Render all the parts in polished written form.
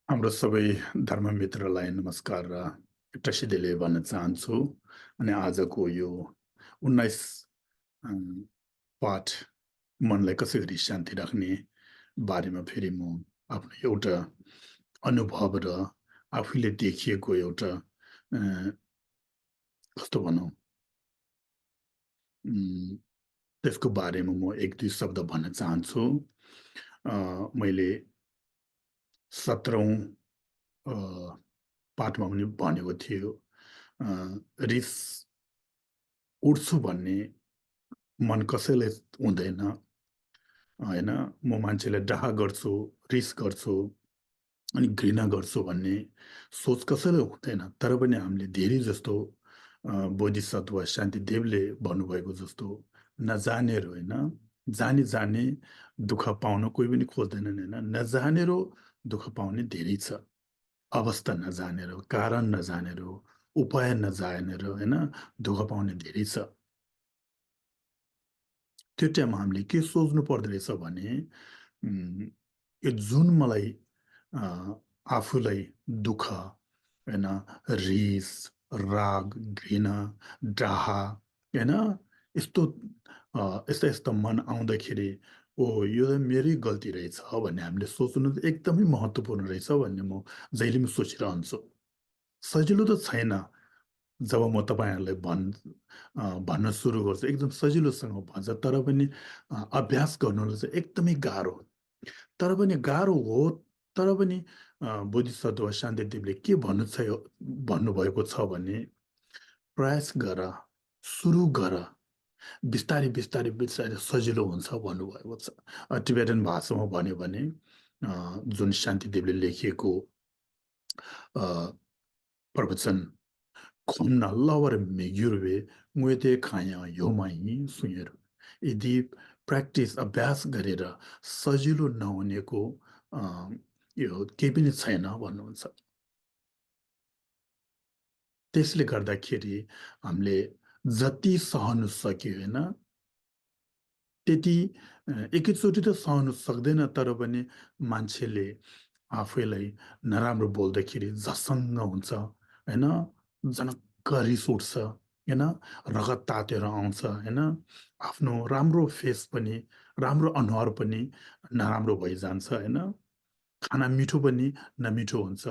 हाम्रो सबै धर्ममित्रलाई नमस्कार र टसिदेले भन्न चाहन्छु अनि आजको यो 19 अम, पाठ मनलाई कसरी शान्ति राख्ने बारेमा फेरि म आफ्नो एउटा अनुभव र आफूले देखिएको एउटा अ, कस्तो भनौँ उम्, त्यसको बारेमा म एक दुई शब्द भन्न चाहन्छु। मैले 17औं पाठमा पनि भनेको थियो रिस उठ्छु भन्ने मन कसैलाई हुँदैन होइन। म मान्छेलाई डाह गर्छु, रिस गर्छु अनि घृणा गर्छु भन्ने सोच कसैलाई हुँदैन। तर पनि हामीले धेरै जस्तो बोधिसत्व शान्तिदेवले भन्नुभएको जस्तो नजानेर होइन, जानी जाने दुःख पाउन कोही पनि खोज्दैनन् होइन। नजानेर दुःख पाउने धेरै छ। अवस्था नजानेर, कारण नजानेर, उपाय नजानेर होइन दुःख पाउने धेरै छ। त्यो टाइममा हामीले के सोच्नु पर्दो रहेछ भने यो जुन मलाई आफूलाई दुःख होइन, रिस, राग, घृणा, डाह होइन, यस्तो यस्ता यस्ता मन आउँदाखेरि ओ यो त मेरै गल्ती रहेछ भन्ने हामीले सोच्नु त एकदमै महत्त्वपूर्ण रहेछ भन्ने म जहिले पनि सोचिरहन्छु। सजिलो त छैन। जब म तपाईँहरूलाई भन्न सुरु गर्छु एकदम सजिलोसँग भन्छ, तर पनि अभ्यास गर्नुलाई चाहिँ एकदमै गाह्रो हो। तर पनि गाह्रो हो, तर पनि बोधिसत्व शान्तिदेवले के भन्नुभएको छ भने प्रयास गर, सुरु गर, बिस्तारै बिस्तारै बिस्तारै सजिलो हुन्छ भन्नुभएको छ। टिबेटन भाषामा भन्यो भने जुन शान्तिदेवले लेखिएको प्रवचन खुम्न लवर मेग्युर्वे मुते खाया योमाई सुनेर, यदि प्र्याक्टिस अभ्यास गरेर सजिलो नहुनेको यो केही पनि छैन भन्नुहुन्छ। त्यसले गर्दाखेरि हामीले जति सहनु सक्यो होइन त्यति एकैचोटि त सहनु सक्दैन, तर पनि मान्छेले आफैलाई नराम्रो बोल्दाखेरि झसङ्ग हुन्छ होइन, जनक्क रिस उठ्छ होइन, रगत तातेर आउँछ होइन, आफ्नो राम्रो फेस पनि, राम्रो अनुहार पनि नराम्रो भइजान्छ होइन, खाना मिठो पनि नमिठो हुन्छ,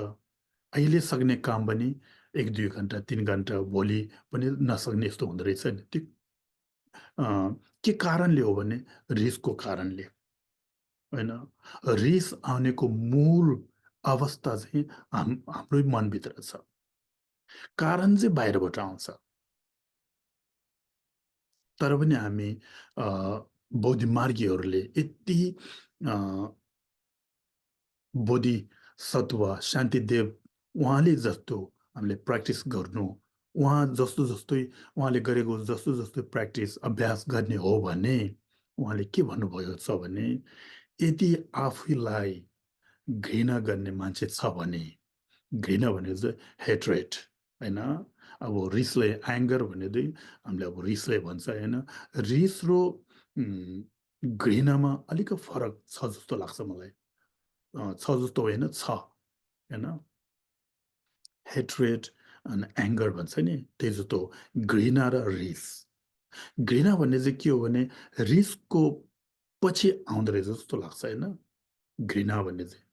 अहिले सक्ने काम पनि एक दुई घन्टा तिन घन्टा भोलि पनि नसक्ने यस्तो हुँदो रहेछ नि। त्यो के कारणले हो भने रिसको कारणले होइन। रिस आउनेको मूल अवस्था चाहिँ हाम्रै मनभित्र छ, कारण चाहिँ बाहिरबाट आउँछ। तर पनि हामी बोधिमार्गीहरूले यति बोधिसत्व शान्तिदेव उहाँले जस्तो हामीले प्र्याक्टिस गर्नु, उहाँ जस्तो जस्तै उहाँले गरेको जस्तो जस्तो प्र्याक्टिस अभ्यास गर्ने हो भने उहाँले के भन्नुभएको छ भने यदि आफूलाई घृणा गर्ने मान्छे छ भने, घृणा भनेको चाहिँ हेट्रेट होइन। अब रिसलाई एङ्गर भने चाहिँ हामीले अब रिसलाई भन्छ होइन। रिस र घृणामा अलिक फरक छ जस्तो लाग्छ मलाई। छ जस्तो होइन, छ होइन। हेट्रेट अनि एङ्गर भन्छ नि, त्यही जस्तो घृणा र रिस। घृणा भन्ने चाहिँ के हो भने रिसको पछि आउँदो रहेछ जस्तो लाग्छ होइन। घृणा भन्ने चाहिँ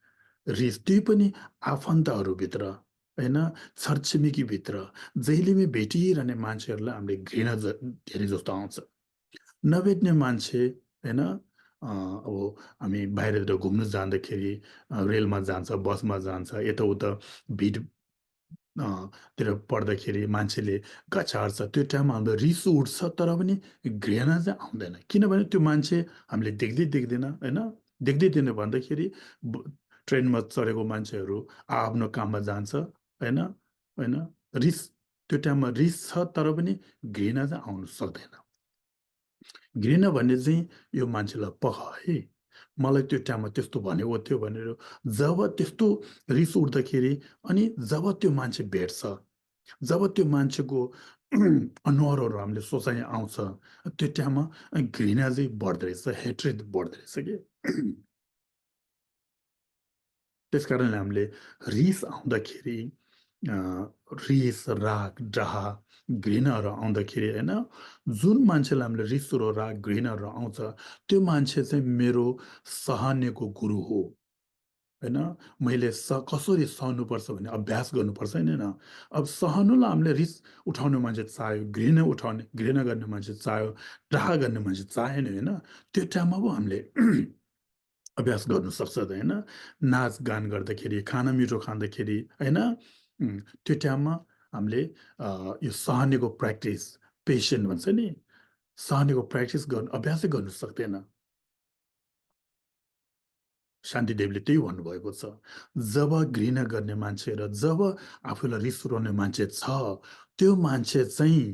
रिस त्यही पनि आफन्तहरूभित्र होइन, छरछिमेकीभित्र जहिलेमै भेटिरहने मान्छेहरूलाई हामीले घृणा धेरै जस्तो आउँछ। नभेट्ने मान्छे होइन, अब हामी बाहिरतिर घुम्नु जाँदाखेरि रेलमा जान्छ, बसमा जान्छ, यताउता भिड तिर पढ्दाखेरि मान्छेले गछार्छ, त्यो टाइममा हाम्रो रिस उठ्छ, तर पनि घृणा चाहिँ आउँदैन। किनभने त्यो मान्छे हामीले देख्दैन होइन। देख्दैन भन्दाखेरि ट्रेनमा चढेको मान्छेहरू आफ्नो काममा जान्छ होइन होइन। रिस त्यो टाइममा रिस छ, तर पनि घृणा चाहिँ आउनु सक्दैन। घृणा भन्ने चाहिँ यो मान्छेलाई पख है, मलाई त्यो टाइममा त्यस्तो भनेको थियो भनेर जब त्यस्तो रिस उठ्दाखेरि अनि जब त्यो मान्छे भेट्छ, जब त्यो मान्छेको अनुहारहरू हामीले सोचाइ आउँछ, त्यो टाइममा घृणा चाहिँ बढ्दो रहेछ, हेट्रेड बढ्दो रहेछ कि। त्यसकारणले हामीले रिस आउँदाखेरि अ, रिस, राग, डाह, घृणाहरू आउँदाखेरि होइन, जुन मान्छेलाई हामीले रिस र राग, घृणाहरू आउँछ, त्यो मान्छे चाहिँ मेरो सहनेको गुरु हो। होइन, मैले कसरी सहनुपर्छ भन्ने अभ्यास गर्नुपर्छ होइन। अब सहनुलाई हामीले रिस उठाउने मान्छे चाह्यो, घृणा गर्ने मान्छे चाह्यो, डाह गर्ने मान्छे चाहेन होइन, त्यो टाइममा पो हामीले अभ्यास गर्नु सक्छ त होइन। नाचगान गर्दाखेरि, खाना मिठो खाँदाखेरि होइन, त्यो टाइममा हामीले यो सहनेको प्र्याक्टिस, पेसेन्ट भन्छ नि, सहनेको प्र्याक्टिस गर्नु, अभ्यासै गर्नु सक्दैन। शान्तिदेवले त्यही भन्नुभएको छ, जब घृणा गर्ने मान्छे र जब आफूलाई रिस उठाउने मान्छे छ, त्यो मान्छे चाहिँ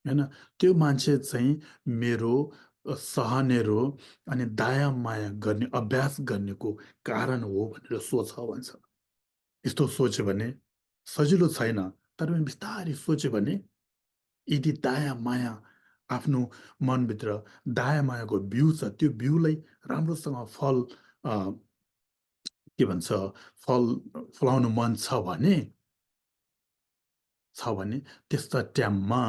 होइन, त्यो मान्छे चाहिँ मेरो सहने रो अनि दया माया गर्ने अभ्यास गर्नेको कारण हो भनेर सोच भन्छ। यस्तो सोच्यो भने सजिलो छैन, तर पनि बिस्तारै सोच्यो भने यदि दया माया आफ्नो मनभित्र दया मायाको बिउ छ, त्यो बिउलाई राम्रोसँग फल अ, के भन्छ, फल फलाउनु मन छ भने त्यस्ता टाइममा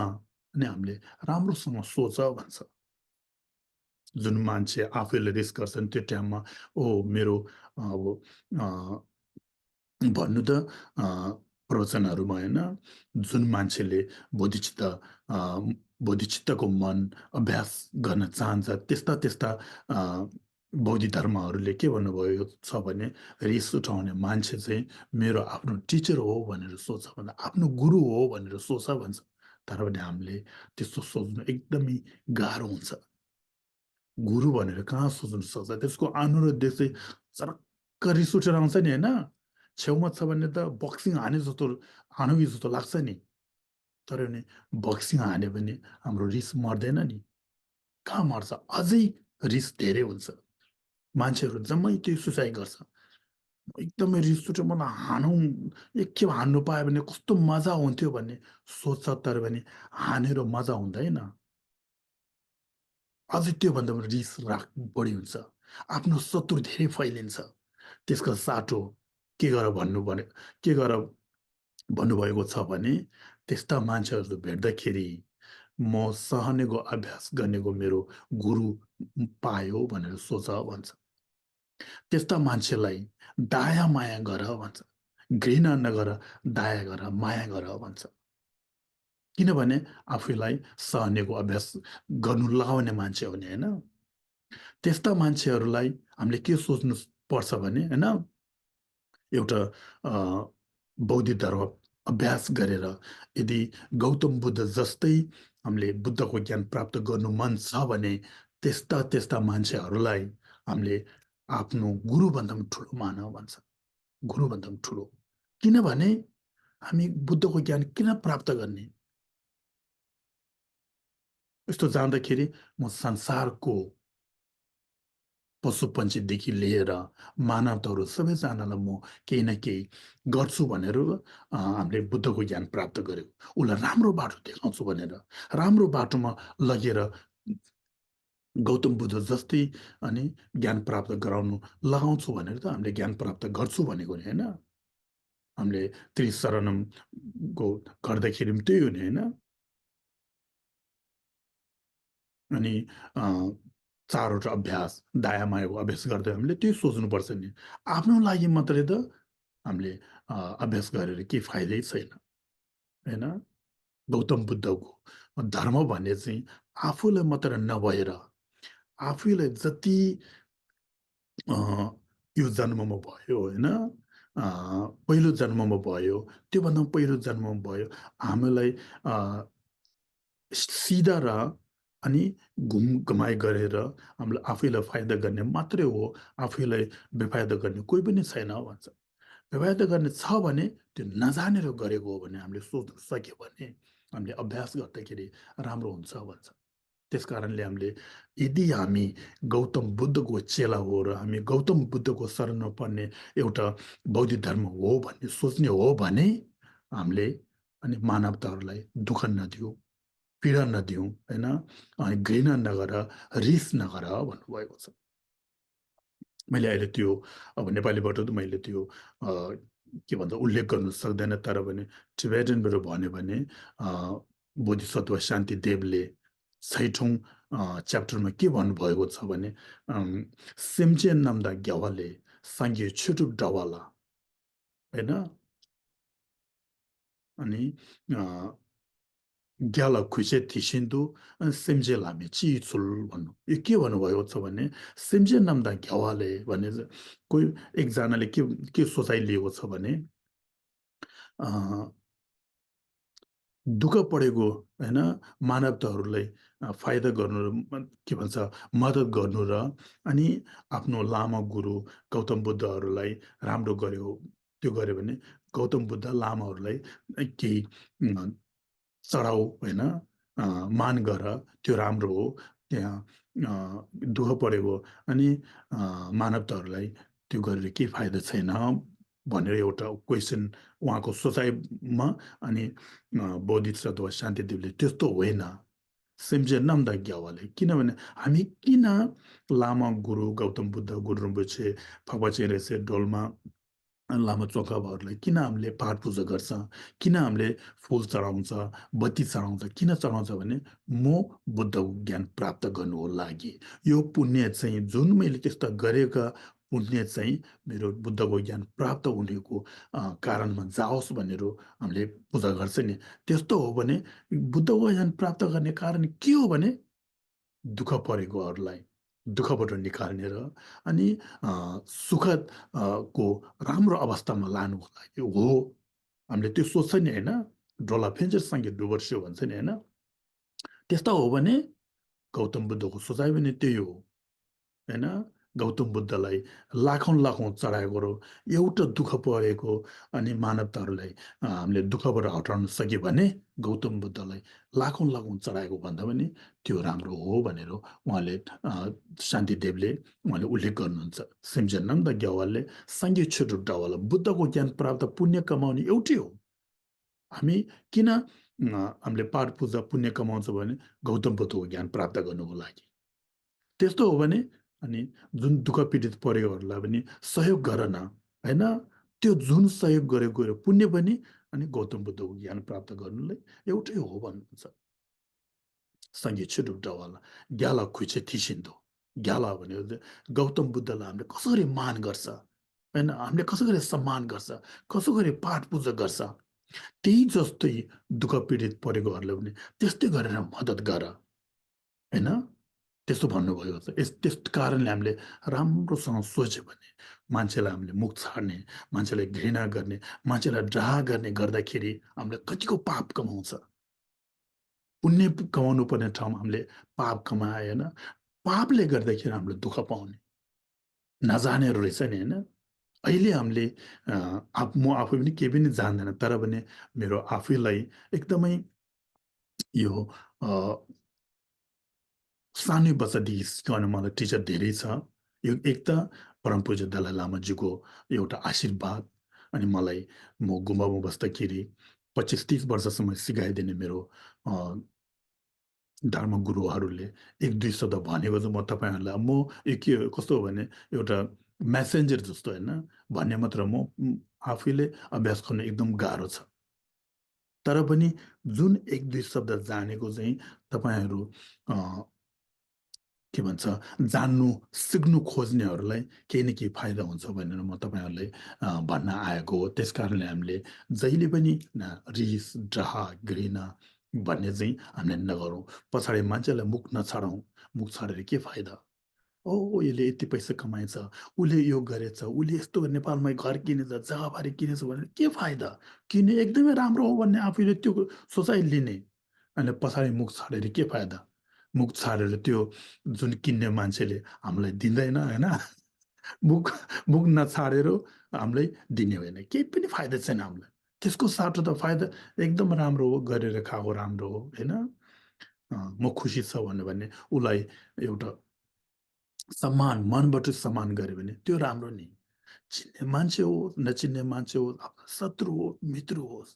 अनि हामीले राम्रोसँग सोच भन्छ। जुन मान्छे आफैले रिस गर्छन् त्यो टाइममा ओ मेरो अब अ, भन्नु त अ, प्रवचनहरूमा होइन, जुन मान्छेले बोधिचित्त अ, बोधिचित्तको मन अभ्यास गर्न चाहन्छ, त्यस्ता त्यस्ता अ, बौद्ध धर्महरूले के भन्नुभएको छ भने रिस उठाउने मान्छे चाहिँ मेरो आफ्नो टिचर हो भनेर सोच भन्दा आफ्नो गुरु हो भनेर सोच भन्छ। तर पनि हामीले त्यस्तो सोच्नु एकदमै गाह्रो हुन्छ। गुरु भनेर कहाँ सोच्नु सक्छ, त्यसको अनुरोध देख्दै चरक्क रिस उठेर आउँछ नि होइन, छेउमा छ भने त बक्सिङ हानु कि जस्तो लाग्छ नि। तर नि बक्सिङ हान्यो भने हाम्रो रिस मर्दैन नि, कहाँ मर्छ, अझै रिस धेरै हुन्छ। मान्छेहरू जम्मै त्यो सुसाइड गर्छ। एकदमै रिस उठ्यो मलाई हानौँ, एकखेप हान्नु पायो भने कस्तो मजा हुन्थ्यो भन्ने सोच्छ, तर पनि हानेर मजा हुँदैन। अझै त्योभन्दा पनि रिस राग बढी हुन्छ, आफ्नो शत्रु धेरै फैलिन्छ। त्यसको साटो के गर भन्नु भने के गर भन्नुभएको छ भने त्यस्ता मान्छेहरू भेट्दाखेरि म सहनेको अभ्यास गर्नेको मेरो गुरु पायो भनेर सोच भन्छ। त्यस्ता मान्छेलाई दया माया गर भन्छ, घृणा नगर, दया गर, माया गर भन्छ। किनभने आफूलाई सहनेको अभ्यास गर्नु लगाउने मान्छे हो नि होइन। त्यस्ता मान्छेहरूलाई हामीले के सोच्नु पर्छ भने होइन, एउटा अ, बौद्धिक धर्म अभ्यास गरेर यदि गौतम बुद्ध जस्तै हामीले बुद्धको ज्ञान प्राप्त गर्नु मन छ भने त्यस्ता त्यस्ता मान्छेहरूलाई हामीले आफ्नो गुरुभन्दा पनि ठुलो मान भन्छ। गुरुभन्दा पनि ठुलो, किनभने हामी बुद्धको ज्ञान किन प्राप्त गर्ने? यस्तो जाँदाखेरि म संसारको पशुपन्छीदेखि लिएर मानवताहरू सबैजनालाई म केही न केही गर्छु भनेर हामीले बुद्धको ज्ञान प्राप्त गर्यो, उसलाई राम्रो बाटो देखाउँछु भनेर, राम्रो बाटोमा लगेर गौतम बुद्ध जस्तै अनि ज्ञान प्राप्त गराउनु लगाउँछु भनेर त हामीले ज्ञान प्राप्त गर्छु भनेको नि होइन। हामीले त्रिशरणमको गर्दाखेरि पनि त्यही हो नि होइन। अनि अ, चारवटा अभ्यास, दया मायाको अभ्यास गर्दै हामीले त्यही सोच्नुपर्छ नि। आफ्नो लागि मात्रै त हामीले अभ्यास गरेर केही फाइदै छैन होइन। गौतम बुद्धको धर्म भन्ने चाहिँ आफूलाई मात्र नभएर आफूलाई जति अ, यो जन्ममा भयो होइन, पहिलो जन्ममा भयो, त्योभन्दा पहिलो जन्ममा भयो, हामीलाई अ, सिधा र अनि घुमाइ गरेर हामीलाई आफैलाई फाइदा गर्ने मात्रै हो, आफैलाई बेफाइदा गर्ने कोही पनि छैन भन्छ। बेफाइदा गर्ने छ भने त्यो नजानेर गरेको हो भने हामीले सोच्न सक्यो भने हामीले अभ्यास गर्दाखेरि राम्रो हुन्छ भन्छ। त्यसकारणले हामीले यदि हामी गौतम बुद्धको चेला हो र हामी गौतम बुद्धको शरणमा पर्ने एउटा बौद्धिक धर्म हो भन्ने सोच्ने हो भने हामीले अनि मानवताहरूलाई दुःख नदिऊ, पीडा नदिउँ होइन, अनि घृणा नगर, रिस नगर भन्नुभएको छ। मैले अहिले त्यो अब नेपालीबाट त मैले त्यो अ, के भन्छ उल्लेख गर्नु सक्दैन, तर भने टिबेटनबाट भन्यो भने बोधिसत्व शान्तिदेवले ६औँ च्याप्टरमा के भन्नुभएको छ भने सिम्चेन नाम्दा ग्यावाले साङ्गे छुटु डवाला होइन, अनि अ, ग्याला खुइसे थिसिन्दु अनि सिम्जे लामे चिचुल भन्नु, यो के भन्नुभएको छ भने सिम्जे नाम्दा घ्यावाले भने चाहिँ कोही एकजनाले के सोचाइ लिएको छ भने अ, दुःख परेको होइन मानवताहरूलाई फाइदा गर्नु र के भन्छ मद्दत गर्नु र अनि आफ्नो लामा गुरु गौतम बुद्धहरूलाई राम्रो गर्यो, त्यो गर्यो भने गौतम बुद्ध लामाहरूलाई केही चढाउ होइन मान गर, त्यो राम्रो हो। त्यहाँ दुःख परेको अनि मानवताहरूलाई त्यो गरेर केही फाइदा छैन भनेर एउटा क्वेसन उहाँको सोचाइमा, अनि बौद्धिस्ट अथवा शान्तिदेवले त्यस्तो होइन सिम्जे नाम्दा ग्यावाले, किनभने हामी किन लामा गुरु गौतम बुद्ध गुरु रिम्पोछे फक्पा रेसे डोल्मा लामा चोखाबाहरूलाई किन हामीले पाठ पूजा गर्छ, किन हामीले फुल चढाउँछ, बत्ती चढाउँछ, किन चढाउँछ भने म बुद्धको ज्ञान प्राप्त गर्नुको लागि, यो पुण्य चाहिँ जुन मैले त्यस्ता गरेका पुण्य चाहिँ मेरो बुद्धको ज्ञान प्राप्त हुनेको कारणमा जाओस् भनेर हामीले पूजा गर्छ नि। त्यस्तो हो भने बुद्धको ज्ञान प्राप्त गर्ने कारण के हो भने दुःख परेकोहरूलाई दुःखबाट निकाल्ने र अनि सुखद को राम्रो अवस्थामा लानुको लागि हो। हामीले त्यो सोच्छ नि होइन, डोला फेन्चरसँगै डुबर्स्यो भन्छ नि होइन, त्यस्ता हो भने गौतम बुद्धको सोचाइ पनि त्यही हो होइन। गौतम बुद्धलाई लाखौँ लाखौँ चढाएको र एउटा दुःख परेको अनि मानवताहरूलाई हामीले दुःखबाट हटाउन सक्यो भने गौतम बुद्धलाई लाखौँ लाखौँ चढाएको भन्दा पनि त्यो राम्रो हो भनेर उहाँले शान्तिदेवले उहाँले उल्लेख गर्नुहुन्छ। सिम्जन्नम द ग्यावालले साङ्गे छुटु डावाला बुद्धको ज्ञान प्राप्त पुण्य कमाउने एउटै हो। हामी किन हामीले पाठ पूजा पुण्य कमाउँछ भने गौतम बुद्धको ज्ञान प्राप्त गर्नुको लागि। त्यस्तो हो भने अनि जुन दुःख पीडित परेकोहरूलाई पनि सहयोग गर न होइन, त्यो जुन सहयोग गरेको पुण्य पनि अनि गौतम बुद्धको ज्ञान प्राप्त गर्नुलाई एउटै हो भन्नुहुन्छ। सँगै छुटुक्टवाला ग्याला खुइचे थिसिन्दो, ग्याला भनेको चाहिँ गौतम बुद्धलाई हामीले कसरी मान गर्छ होइन, हामीले कसरी सम्मान गर्छ, कसो गरी पाठ पूजा गर्छ, त्यही जस्तै दुःख पीडित परेकोहरूलाई पनि त्यस्तै गरेर मद्दत गर होइन, त्यस्तो भन्नुभएको छ। त्यस कारणले हामीले राम्रोसँग सोच्यो भने मान्छेलाई हामीले मुख छाड्ने, मान्छेलाई घृणा गर्ने, मान्छेलाई डाहा गर्ने गर्दाखेरि हामीले कतिको पाप कमाउँछ। पुण्य कमाउनु पर्ने ठाउँमा हामीले पाप कमाए होइन, पापले गर्दाखेरि हामीले दुःख पाउने नजानेहरू रहेछ नि होइन। अहिले हामीले म आफै पनि केही पनि जान्दैन, तर पनि मेरो आफैलाई एकदमै यो सानै बच्चादेखि सिकाउने मलाई टिचर धेरै छ। यो एक त परम पूज्य दलाई लामाजीको एउटा आशीर्वाद, अनि मलाई म गुम्बामा बस्दाखेरि 25-30 वर्षसम्म सिकाइदिने मेरो धर्म गुरुहरूले एक दुई शब्द भनेको चाहिँ म तपाईँहरूलाई म यो के कस्तो हो भने एउटा मेसेन्जर जस्तो होइन, भन्ने मात्र म आफैले अभ्यास गर्नु एकदम गाह्रो छ। तर पनि जुन एक दुई शब्द जानेको चाहिँ तपाईँहरू के भन्छ जान्नु सिक्नु खोज्नेहरूलाई केही न केही फाइदा हुन्छ भनेर म तपाईँहरूलाई भन्न आएको हो। त्यस कारणले हामीले जहिले पनि रिस ड्राहा घृणा भन्ने चाहिँ हामीले नगरौँ, पछाडि मान्छेलाई मुख नछाडौँ। मुख छाडेर के फाइदा, ओ यसले यति पैसा कमाएछ, उसले यो गरेछ, उसले यस्तो नेपालमा घर किनेछ, जग्गाबारी किनेछ भने के फाइदा, किने एकदमै राम्रो हो भन्ने आफैले त्यो सोचाइ लिने, अनि पछाडि मुख छाडेर के फाइदा। मुख छाडेर त्यो जुन किन्ने मान्छेले हामीलाई दिँदैन होइन, मुख मुख नछाडेर हामीलाई दिने होइन, केही पनि फाइदा छैन हामीलाई। त्यसको साटो त फाइदा एकदम राम्रो हो, गरेर खाएको राम्रो हो होइन। म खुसी छ भन्यो भने उसलाई एउटा सम्मान मनबाट सम्मान गर्यो भने त्यो राम्रो नि। चिन्ने मान्छे हो नचिन्ने मान्छे हो, आफ्नो शत्रु हो मित्र होस्,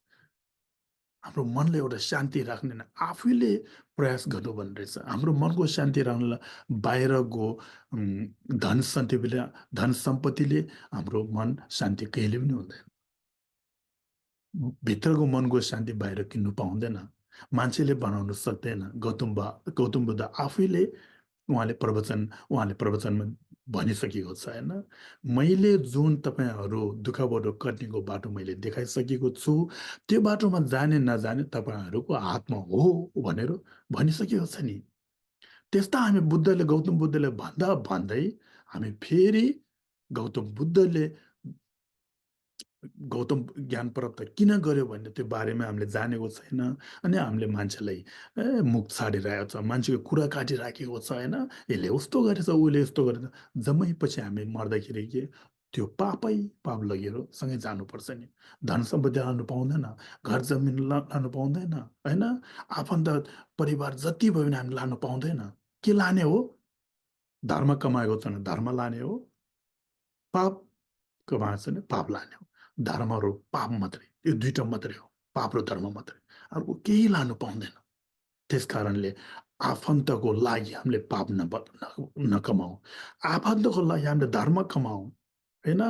हाम्रो मनलाई एउटा शान्ति राख्ने न आफैले प्रयास गर्नुपर्ने रहेछ। हाम्रो मनको शान्ति राख्नलाई बाहिरको धन सन्तिले धन सम्पत्तिले हाम्रो मन शान्ति कहिले पनि हुँदैन। भित्रको मनको शान्ति बाहिर किन्नु पाउँदैन। मान्छेले बनाउनु सक्दैन। गौतम बुद्ध आफैले उहाँले प्रवचनमा भनिसकेको छ होइन, मैले जुन तपाईँहरू दुःखबाट कट्नेको बाटो मैले देखाइसकेको छु, त्यो बाटोमा जाने नजाने तपाईँहरूको हातमा हो भनेर भनिसकेको छ नि। त्यस्ता हामी गौतम बुद्धले भन्दा भन्दै हामी फेरि गौतम बुद्धले गौतम ज्ञान प्राप्त किन गर्यो भन्ने त्यो बारेमा हामीले जानेको छैन। अनि हामीले मान्छेलाई मुख छाडिरहेको छ, मान्छेको कुरा काटिराखेको छ होइन, यसले उस्तो गरेछ उसले यस्तो गरेछ। जम्मै पछि हामी मर्दाखेरि के त्यो पाप लगेर सँगै जानुपर्छ नि। धन सम्पत्ति लानु पाउँदैन, घर जमिन लानु पाउँदैन होइन, आफन्त परिवार जति भयो भने हामी लानु पाउँदैन। के लाने हो? धर्म कमाएको छ भने धर्म लाने हो, पाप कमाएको छ भने पाप लाने हो। धर्म र पाप मात्रै, यो दुईटा मात्रै हो, पाप र धर्म मात्रै। अर्को केही लानु पाउँदैन। त्यस कारणले आफन्तको लागि हामीले पाप नकमाऊ, आफन्तको लागि हामीले धर्म कमाऊ होइन।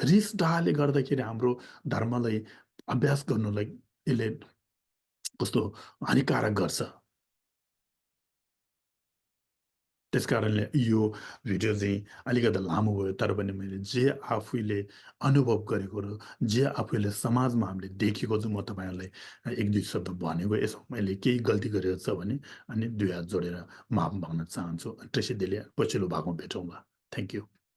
रिस डाहले गर्दाखेरि हाम्रो धर्मलाई अभ्यास गर्नुलाई यसले कस्तो हानिकारक गर्छ। त्यस कारणले यो भिडियो चाहिँ अलिकति लामो भयो, तर पनि मैले जे आफैले अनुभव गरेको र जे आफैले समाजमा हामीले देखेको छु म तपाईँहरूलाई एक दुई शब्द भनेको। यसमा मैले केही गल्ती गरेको छ भने अनि दुई हात जोडेर माफ माग्न चाहन्छु। ट्रेसी दिले पछिल्लो भागमा भेटौँला। Thank you.